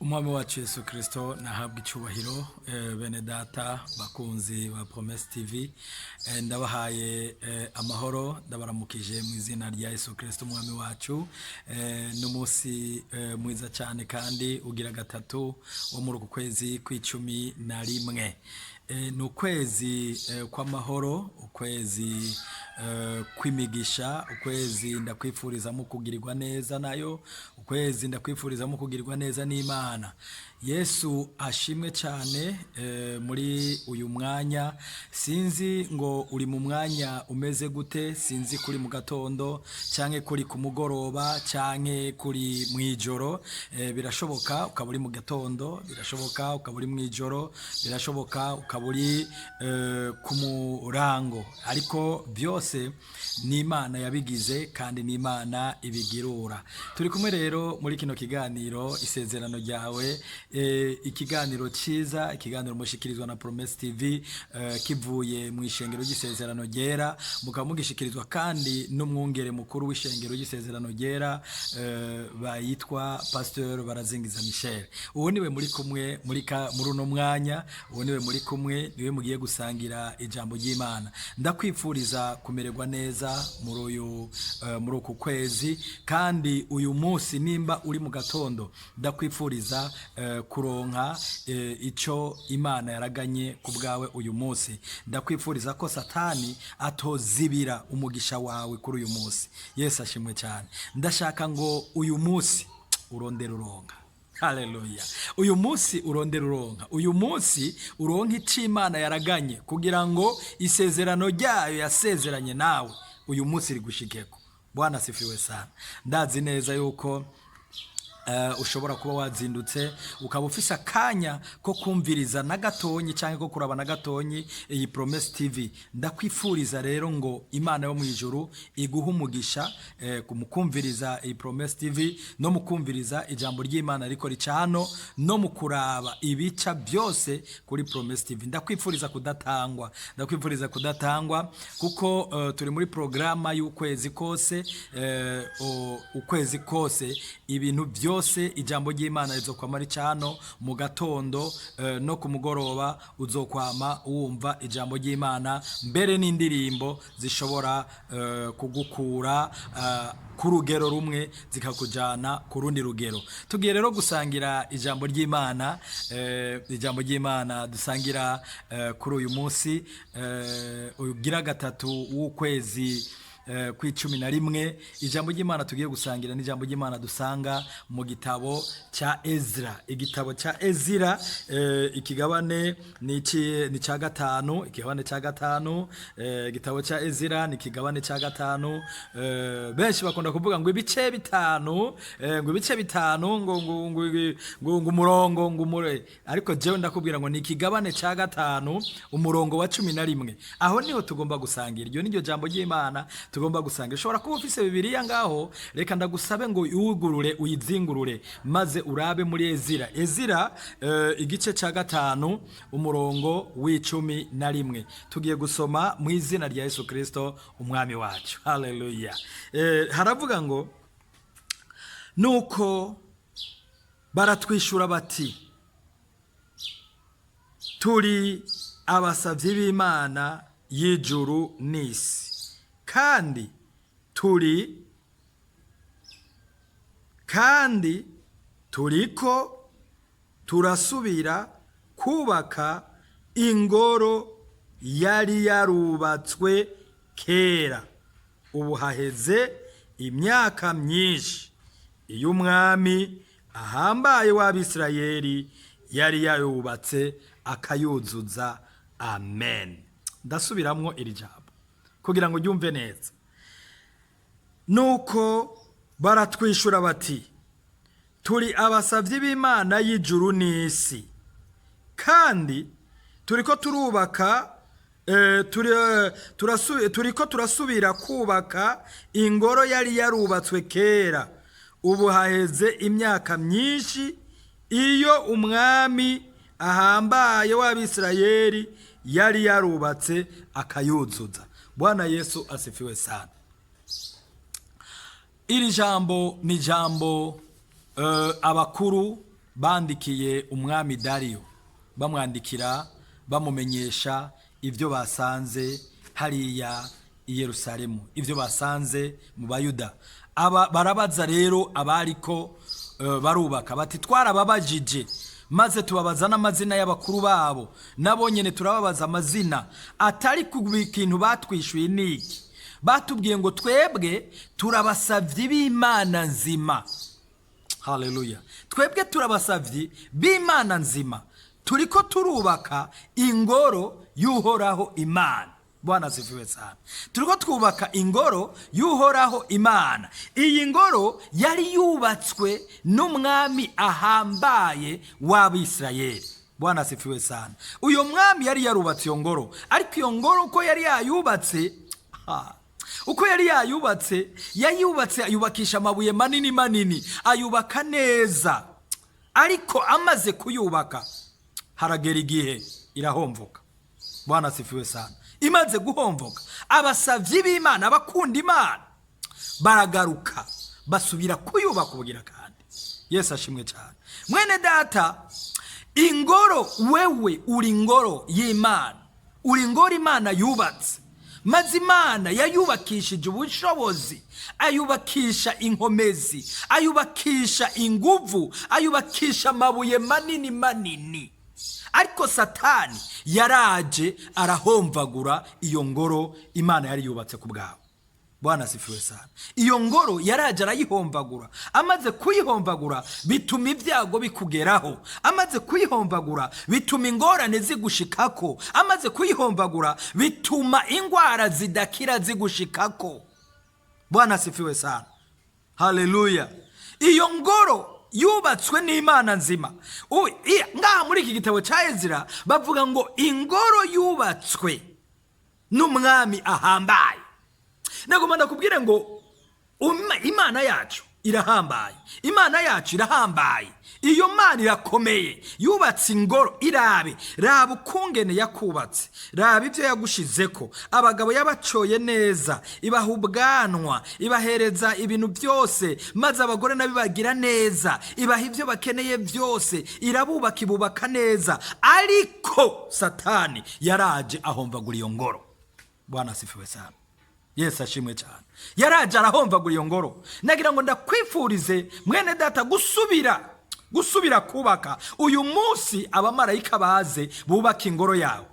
Umwami wacu Yesu Kristo nahabwa icyubahiro. Bene data bakunzi ba Promesse TV, ndabahaye amahoro, ndabaramukije mu izina rya Yesu Kristo umwami wacu. N'umunsi mwiza cyane kandi ugira gatatu wo muri uku kwezi kw'11. Ni ukwezi kw'amahoro, ukwezi kw'imigisha, ukwezi ndakwifurizamo kugirirwa neza nayo, ukwezi ndakwifurizamo kugirirwa neza n'Imana. Yesu ashimwe cyane. Muri uyu mwanya, sinzi ngo uri mu mwanya umeze gute, sinzi kuri mu gatondo canke kuri ku mugoroba canke kuri mu ijoro. Birashoboka ukaba uri mu gatondo, birashoboka ukaba uri mu ijoro, birashoboka ukaba uri ku murango, ariko byose ni Imana yabigize kandi ni Imana ibigirura. Turi kumwe rero muri kino kiganiro Isezerano Ryawe, ikiganiro cyiza, ikiganiro mushikirizwa na Promesse TV, kivuye mu ishengero ry'Isezerano Ryera, mukaba mugishikirizwa kandi n'umwungere mukuru w'ishengero ry'Isezerano Ryera, bayitwa Pasteur Barazingiza Michel. Uwo niwe muri kumwe muri uno mwanya, uwo niwe muri kumwe, niwe mugiye gusangira ijambo ry'Imana. Ndakwifuriza kumererwa neza muri uku kwezi, kandi uyu munsi nimba uri mu gatondo, ndakwifuriza kuronka ico Imana yaraganye ku bwawe uyu munsi. Ndakwifuriza ko Satani atozibira umugisha wawe kuri uyu munsi. Yesu ashimwe cyane. Ndashaka ngo uyu munsi urondere uronka. Haleluya! Uyu munsi urondera uronka, uyu munsi uronka icyo Imana yaraganye kugira ngo isezerano ryayo yasezeranye nawe uyu munsi rigushikeko. Bwana asifiwe sana. Ndazi neza yuko ushobora kuba wazindutse, ukaba ufise akanya ko kumviriza na gatonyi cyangwa ko kuraba na gatonyi iyi Promesse TV. Ndakwifuriza rero ngo Imana yo mu ijuru iguhe umugisha mu kumviriza iyi Promesse TV no mu kumviriza ijambo ry'Imana ariko rica hano, no mu kuraba ibica byose kuri Promesse TV. Ndakwifuriza kudatangwa, ndakwifuriza kudatangwa, kuko turi muri porogaramu y'ukwezi kose. Ukwezi kose ibintu byose, ijambo ry'Imana rizokwama rica hano mu gatondo no ku mugoroba, uzokwama wumva ijambo ry'Imana, mbere n'indirimbo zishobora kugukura ku rugero rumwe zikakujyana ku rundi rugero. Tugiye rero gusangira ijambo ry'Imana. Ijambo ry'Imana dusangira kuri uyu munsi ugira gatatu w'ukwezi kw'11, ijambo ry'Imana tugiye gusangira ni ijambo ry'Imana dusanga mu gitabo cya Ezra. Igitabo cya Ezira, ikigabane ni cya gatanu, ikigabane cya gatanu. Igitabo cya Ezira ni ikigabane cya gatanu. Benshi bakunda kuvuga ngo ibice bitanu, ngo ibice bitanu, ngo umurongo ngo umure, ariko jewe ndakubwira ngo ni ikigabane cya gatanu, umurongo wa 11. Aho niho tugomba gusangira. Iryo niryo jambo ry'Imana tugomba gusangira. Ushobora kuba ufise Bibiliya ngaho, reka ndagusabe ngo uyugurure, uyizingurure, maze urabe muri Ezira. Ezira, igice cya gatanu, umurongo w'11. Tugiye gusoma mu izina rya Yesu Kristo umwami wacu. Haleluya! Haravuga ngo: "Nuko baratwishura bati: 'Turi abasavyi b'Imana y'ijuru n'isi, kandi turiko turasubira kubaka ingoro yari yarubatswe kera, ubu haheze imyaka myinshi, iyo umwami ahambaye w'Abisirayeli yari yarubatse akayuzuza.'" Amen. Ndasubiramwo iri jambo kugira ngo uryumve neza. "Nuko baratwishura bati: 'Turi abasavyi b'Imana y'ijuru n'isi, kandi turiko turubaka turiko turasubira kubaka ingoro yari yarubatswe kera, ubu haheze imyaka myinshi, iyo umwami ahambaye w'Abisirayeli yari yarubatse akayuzuza.'" Bwana Yesu asifiwe sana. Iri jambo ni jambo abakuru Bandikiye umwami Dariyo, bamwandikira bamumenyesha ibyo basanze hariya i Yerusalemu, ibyo basanze mu Bayuda. Aba barabaza rero abariko barubaka bati: "Twarababajije maze tubabaza n'amazina y'abakuru babo, nabo nyene turababaza amazina, atari ku kintu batwishuye niki? Batubwiye ngo: 'Twebwe turabasavyi b'Imana nzima.'" Haleluya! "Twebwe turabasavyi b'Imana nzima, turiko turubaka ingoro y'Uhoraho Imana." Bwana asifiwe sana. Turiko twubaka ingoro y'Uhoraho Imana. Iyi ngoro yari yubatswe n'umwami ahambaye w'Abisirayeli. Bwana asifiwe sana. Uyo mwami yari yarubatse iyo ngoro, ariko iyo ngoro uko yari yayubatse, ha, uko yari yayubatse, yayubatse ayubakisha amabuye manini manini, ayubaka neza, ariko amaze kuyubaka haragera igihe irahomvoka. Bwana asifiwe sana. Imaze guhomvoka, abasavyi b'Imana, abakunda Imana, baragaruka basubira kuyubaka ubugira kandi. Yesu ashimwe cyane. Mwene data, ingoro, wewe uri ingoro y'Imana, uri ingoro Imana yubatse, maze Imana yayubakishije ubushobozi, ayubakisha inkomezi, ayubakisha inguvu, ayubakisha amabuye manini manini, ariko Satani yaraje arahomvagura iyo ngoro Imana yari yubatse ku bwawe. Bwana asifiwe sana. Iyo ngoro yaraje arayihomvagura. Amaze kuyihomvagura bituma ibyago bikugeraho. Amaze kuyihomvagura bituma ingorane zigushikako. Amaze kuyihomvagura bituma ingwara zidakira zigushikako. Bwana asifiwe sana. Haleluya! Iyo ngoro yubatswe n'Imana nzima. Ngaha muri iki gitabo cya Ezira bavuga ngo ingoro yubatswe n'umwami ahambaye. Nagomba ndakubwire ngo Imana yacu irahambaye, Imana yacu irahambaye, iyo Mana irakomeye. Yubatse ingoro. Irabe, raba ukungene yakubatse, raba ibyo yagushizeko. Abagabo yabacoye neza, ibaha ubwanwa, ibahereza ibintu byose, maze abagore nabo ibagira neza, ibaha ibyo bakeneye byose, irabubaka, ibubaka neza, ariko Satani yaraje ahomvagura iyo ngoro. Bwana asifiwe sana. Yesu ashimwe cyane. Yaraje arahomvagura iyo ngoro. Nagira ngo ndakwifurize, mwene data, gusubira kubaka. Uyu munsi abamarayika baze bubaka ingoro yawe.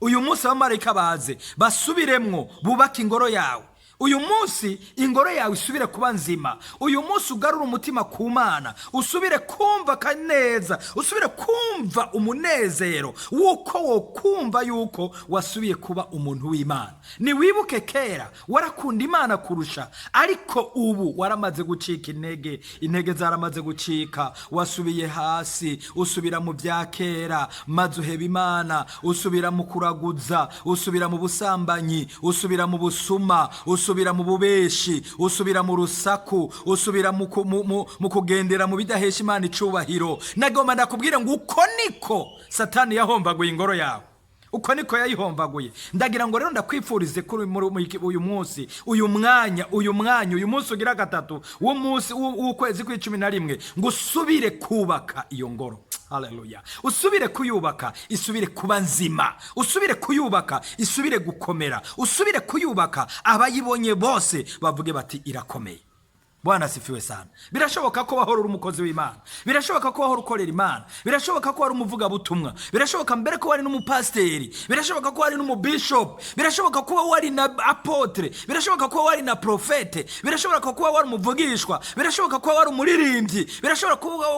Uyu munsi abamarayika baze basubiremwo bubaka ingoro yawe. Uyu munsi ingoro yawe isubire kuba nzima. Uyu munsi ugarure umutima ku Mana, usubire kumva kaneza, usubire kumva umunezero w'uko wo kumva yuko wasubiye kuba umuntu w'Imana. Niwibuke kera warakunda Imana kurusha, ariko ubu waramaze gucika intege, intege zaramaze gucika, wasubiye hasi, usubira mu bya kera, maze uheba Imana, usubira mu kuraguza, usubira mu busambanyi, usubira mu busuma, usubira mu bubeshi, usubira mu rusaku, usubira mu kugendera mu bidahesha Imana icubahiro. Nagomba ndakubwira ngo uko niko Satani yahombaguye ingoro yawe, uko niko yayihombaguye. Ndagira ngo rero ndakwifurize kuri uyu munsi, uyu mwanya, uyu mwanya, uyu munsi ugira gatatu w'umunsi w'ukwezi kw'11, ngo usubire kubaka iyo ngoro. Haleluya! Usubire kuyubaka, isubire kuba nzima. Usubire kuyubaka, isubire gukomera. Usubire kuyubaka, abayibonye bose bavuge bati: "Irakomeye." Bwana asifiwe sana. Birashoboka ko wahora uri umukozi w'Imana, birashoboka ko wahora ukorera Imana, birashoboka ko wari umuvugabutumwa, birashoboka mbere ko wari n'umupasiteri, birashoboka ko wari n'umubishopu, birashoboka kuba wari na apôtre, birashoboka kuba wari na prophète, birashoboka kuba wari umuvugishwa, birashoboka kuba wari umuririmbyi, birashoboka kuba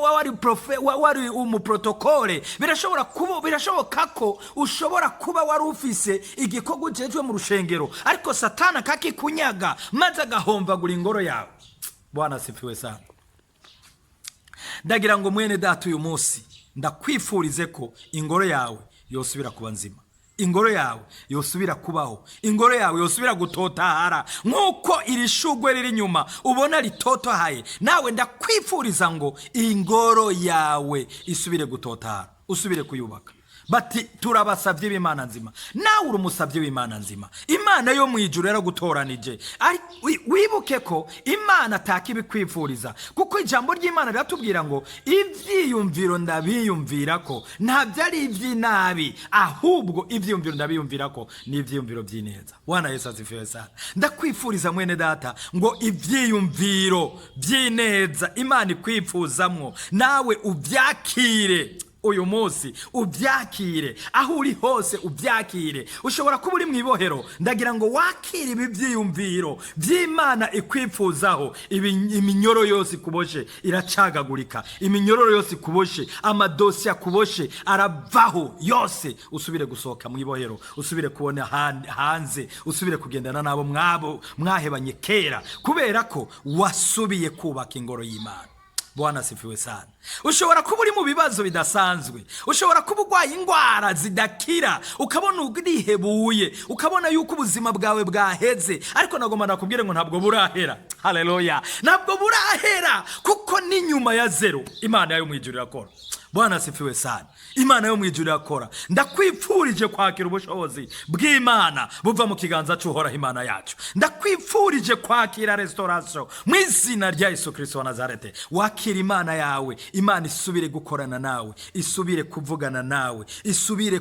wari umuprotokole, birashoboka ko ushobora kuba wari ufise igikorwa ujejwe mu rushengero, ariko Satani akakikunyaga maze agahomvagura ingoro yawe. Bwana asifiwe sana. Ndagira ngo, mwene data, uyu munsi ndakwifurize ko ingoro yawe yosubira kuba nzima, ingoro yawe yosubira kubaho, ingoro yawe yosubira gutotahara nk'uko iri shugwe riri inyuma ubona ritotahaye. Nawe ndakwifuriza ngo ingoro yawe isubire gutotahara, usubire kuyubaka. Bati turabasabye b'Imana nzima. Nawe uri umusabye w'Imana nzima. Imana yo mu ijuru yaragutoranije. Wibuke ko Imana atakibikwifuriza, kuko ijambo ry'Imana riratubwira ngo ibyiyumviro ndabiyumvira ko ntabyo ari iby'inabi, ahubwo ibyiyumviro ndabiyumvira ko ni ibyiyumviro by'ineza. Bwana Yesu asifiwe sana. Ndakwifuriza, mwene data, ngo ibyiyumviro by'ineza Imana ikwifuzamwo nawe ubyakire uyu munsi, ubyakire aho uri hose, ubyakire. Ushobora kuba uri mu ibohero, ndagira ngo wakire ibi byiyumviro by'Imana ikwifuzaho. Iminyoro yose ikuboshe iracagagurika, iminyororo yose ikuboshe, amadosiye akuboshe aravaho yose, usubire gusohoka mu ibohero, usubire kubona hanze, usubire kugendana n'abo mwabo mwahebanye kera, kubera ko wasubiye kubaka ingoro y'Imana. Bwana asifiwe sana. Ushobora kuba uri mu bibazo bidasanzwe, ushobora kuba urwaye indwara zidakira, ukabona urihebuye, ukabona yuko ubuzima bwawe bwaheze, ariko nagomba nakubwire ngo ntabwo burahera. Haleluya, ntabwo burahera, kuko ni nyuma ya zero Imana yo mu ijuru irakora. Bwana asifiwe sana. Imana yo mu ijuru irakora. Ndakwipfurije kwakira ubushobozi bw'Imana buva mu kiganza cy'Uhoraho Imana yacu. Ndakwipfurije kwakira restauration mu izina rya Yesu Kristo wa Nazarete. Wakira Imana yawe, Imana isubire gukorana nawe, isubire kuvugana nawe, isubire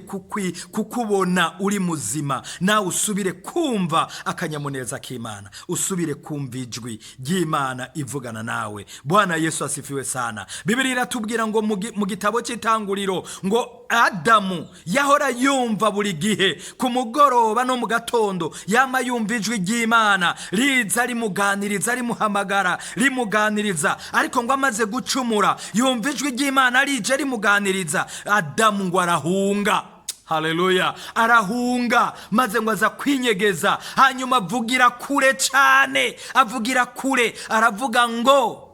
kukubona uri muzima, nawe usubire kumva akanyamuneza k'Imana, usubire kumva ijwi ry'Imana ivugana nawe. Bwana Yesu asifiwe sana. Bibiliya iratubwira ngo mu gitabo cy'Itanguriro ngo Adamu yahora yumva buri gihe ku mugoroba no mu gatondo, yama yumva ijwi ry'Imana riza rimuganiriza, rimuhamagara, rimuganiriza. Ariko ngo amaze gucumura, yumva ijwi ry'Imana rije rimuganiriza, Adamu ngo arahunga. Haleluya, arahunga, maze ngo aza kwinyegeza. Hanyuma avugira kure cyane, avugira kure, aravuga ngo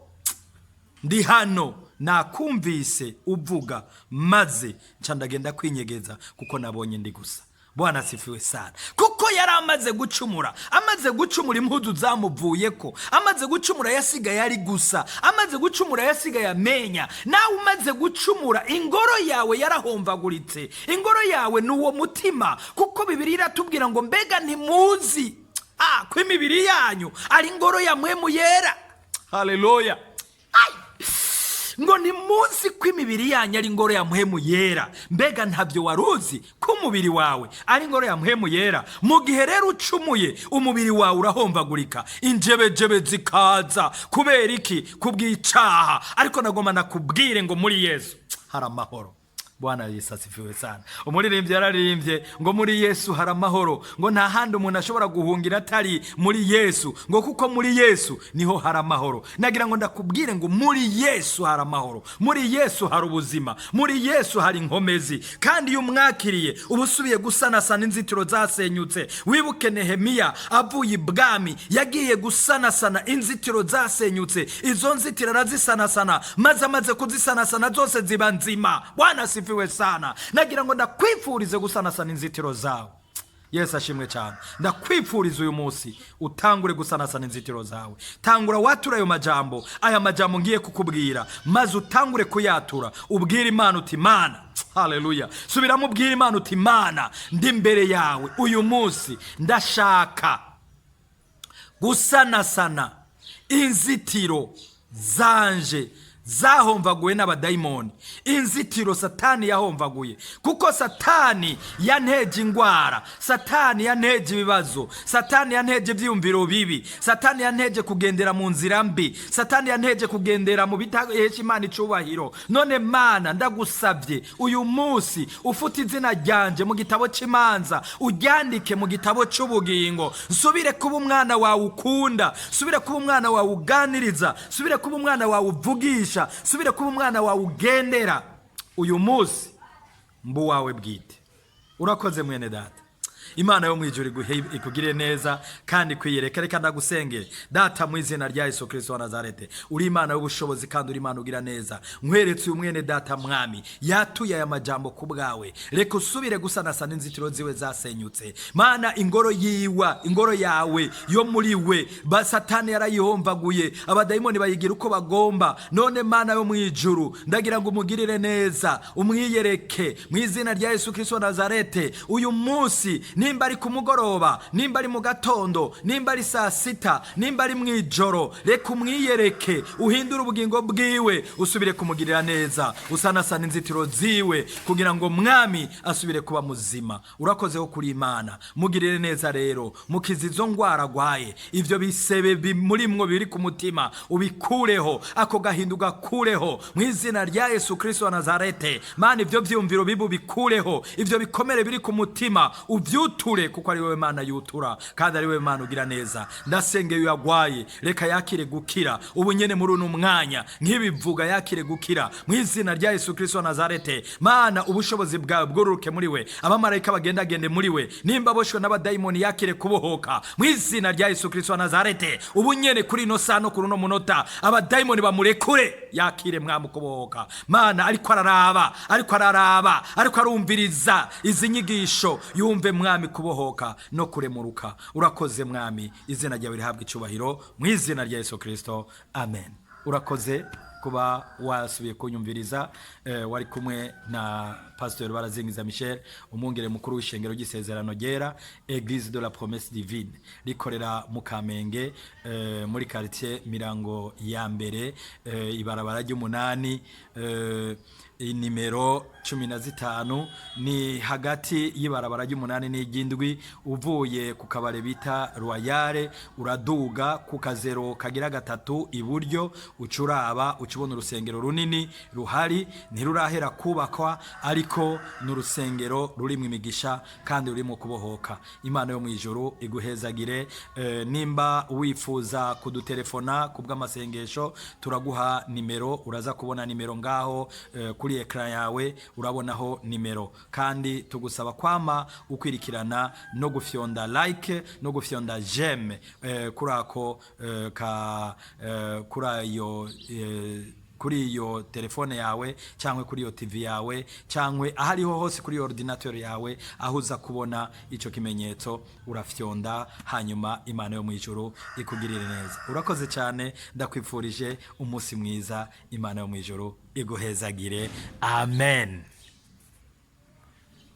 ndi hano, nakumvise uvuga, maze nca ndagenda kwinyegeza kuko nabonye ndi gusa. Bwana asifiwe sana. Kuko yari amaze gucumura, amaze gucumura impuzu zamuvuye ko, amaze gucumura yasigaye ari gusa, amaze gucumura yasigaye amenya. Nawe umaze gucumura, ingoro yawe yarahomvaguritse. Ingoro yawe ni uwo mutima, kuko Bibiliya iratubwira ngo mbega ntimuzi ko imibiri yanyu ari ingoro ya Mpwemu Yera? Haleluya. Ai! Ngo ntimuzi ko imibiri yanyu ari ingoro ya Mpwemu Yera? Mbega ntabyo wari uzi ko umubiri wawe ari ingoro ya Mpwemu Yera? Mu gihe rero ucumuye, umubiri wawe urahomvagurika, injebejebe zikaza. Kubera iki? Kubw'icaha. Ariko nagomba nakubwire ngo muri Yesu hari amahoro. Bwana Yesu asifiwe sana. Umuririmbyi yararirimbye ngo muri Yesu hari amahoro, ngo nta handi umuntu ashobora guhungira atari muri Yesu, ngo kuko muri Yesu niho hari amahoro. Nagira ngo ndakubwire ngo muri Yesu hari amahoro, muri Yesu hari ubuzima, muri Yesu hari inkomezi. Kandi iyo umwakiriye, uba usubiye gusanasana inzitiro zasenyutse. Wibuke Nehemiya avuye ibwami, yagiye gusanasana inzitiro zasenyutse. Izo nzitiro arazisanasana, maze amaze kuzisanasana zose ziba nzima. Bwana asifiwe sana. Nagira ngo ndakwifurize gusanasana inzitiro zawe. Yesu ashimwe cyane. Ndakwifuriza uyu munsi utangure gusanasana inzitiro zawe. Tangura watura ayo majambo, aya majambo ngiye kukubwira, maze utangure kuyatura, ubwire Imana uti Mana, haleluya. Subiramo, ubwire Imana uti Mana, ndi imbere yawe uyu munsi, ndashaka gusanasana inzitiro zanje zahomvaguwe n'abadayimoni, inzitiro Satani yahomvaguye, kuko Satani yanteje ingwara, Satani yanteje ibibazo, Satani yanteje ibyiyumviro bibi, Satani yanteje kugendera mu nzira mbi, Satani yanteje kugendera mu bitahesha Imana icubahiro. None Mana, ndagusabye uyu munsi ufute izina ryanje mu gitabo cy'imanza, uryandike mu gitabo cy'ubugingo, nsubire kuba umwana wawe ukunda, nsubire kuba umwana wawe uganiriza, nsubire kuba umwana wawe uvugisha, subire kuba umwana wawe ugendera. Uyu munsi mbu wawe bwite. Urakoze, mwene data. Imana yo mu ijuru ikugirire neza kandi kwiyereka. Reka ndagusengere. Data, mu izina rya Yesu Kristo wa Nazarete, uri Imana y'ubushobozi kandi uri Imana ugira neza. Nkweretse uyu mwene data, Mwami, yatuye aya majambo ku bwawe. Reka usubire gusanasana inzitiro ziwe zasenyutse. Mana, ingoro yiwa, ingoro yawe yo muri we, ba Satani yarayihomvaguye, abadayimoni bayigira uko bagomba. None Mana yo mu ijuru, ndagira ngo umugirire neza, umwiyereke mu izina rya Yesu Kristo wa Nazarete. Uyu munsi, nimba ari ku mugoroba, nimba ari mu gatondo, nimba ari saa sita, nimba ari mu ijoro, reka umwiyereke, uhindure ubugingo bwiwe, usubire kumugirira neza, usanasana inzitiro ziwe kugira ngo, Mwami, asubire kuba muzima. Urakozeho kuri Imana. Mugirire neza rero, mukize izo ngwara agwaye, ivyo bisebe murimwo biri ku mutima ubikureho, ako gahinda ugakureho mu izina rya Yesu Kristo wa Nazarete. Mana, ivyo vyumviro bibi ubikureho, ivyo bikomere biri ku mutima uvyuture, kuko ari wowe Mana yutura kandi ari wowe Mana ugira neza. Ndasengeye uyu agwaye, reka yakire gukira ubu nyene muri uno mwanya nk'ibivuga, yakire gukira mu izina rya Yesu Kristo wa Nazarete. Mana, ubushobozi bwawe bwururuke muri we, abamarayika bagendagende muri we. Nimba aboshwe n'abadayimoni, yakire kubohoka mu izina rya Yesu Kristo wa Nazarete. Ubu nyene kuri ino saha no kuri uno munota, abadayimoni bamurekure, yakire, Mwami, kubohoka. Mana, ariko araraba, ariko araraba, ariko arumviriza izi nyigisho, yumve, Mwami, kubohoka no kuremuruka. Urakoze, Mwami, izina ryawe rihabwa icyubahiro mu izina rya Yesu Kristo, amen. Urakoze kuba wasubiye kunyumviriza. Wari kumwe na Pasteur Barazingiza Michel, umwungere mukuru w'ishengero ry'Isezerano Ryera, Eglise de la Promesse Divine, rikorera mu Kamenge, muri quartier Mirango ya mbere, ibarabara ry'umunani, inimero 15. Ni hagati y'ibarabara ry'umunani n'iry'indwi. Uvuye ku kabare bita Royale, uraduga ku kazero kagira gatatu iburyo, uca uraba, uca ubona urusengero runini ruhari. Ntirurahera kubakwa, ariko ni urusengero rurimo imigisha kandi rurimo kubohoka. Imana yo mu ijuru iguhezagire. Nimba wifuza kudutelefona ku bw'amasengesho, turaguha nimero. Uraza kubona nimero ngaho kuri écran yawe, urabonaho nimero. Kandi tugusaba kwama ukwirikirana no gufyonda like no gufyonda j'aime kuri ako ka kuri ayo kuri iyo telefone yawe, cyangwa kuri iyo TV yawe, cyangwa aho ariho hose kuri iyo ordinateur yawe. Aho uza kubona icyo kimenyetso, urafyonda, hanyuma Imana yo mu ijuru ikugirire neza. Urakoze cyane, ndakwifurije umunsi mwiza. Imana yo mu ijuru iguhezagire, amen.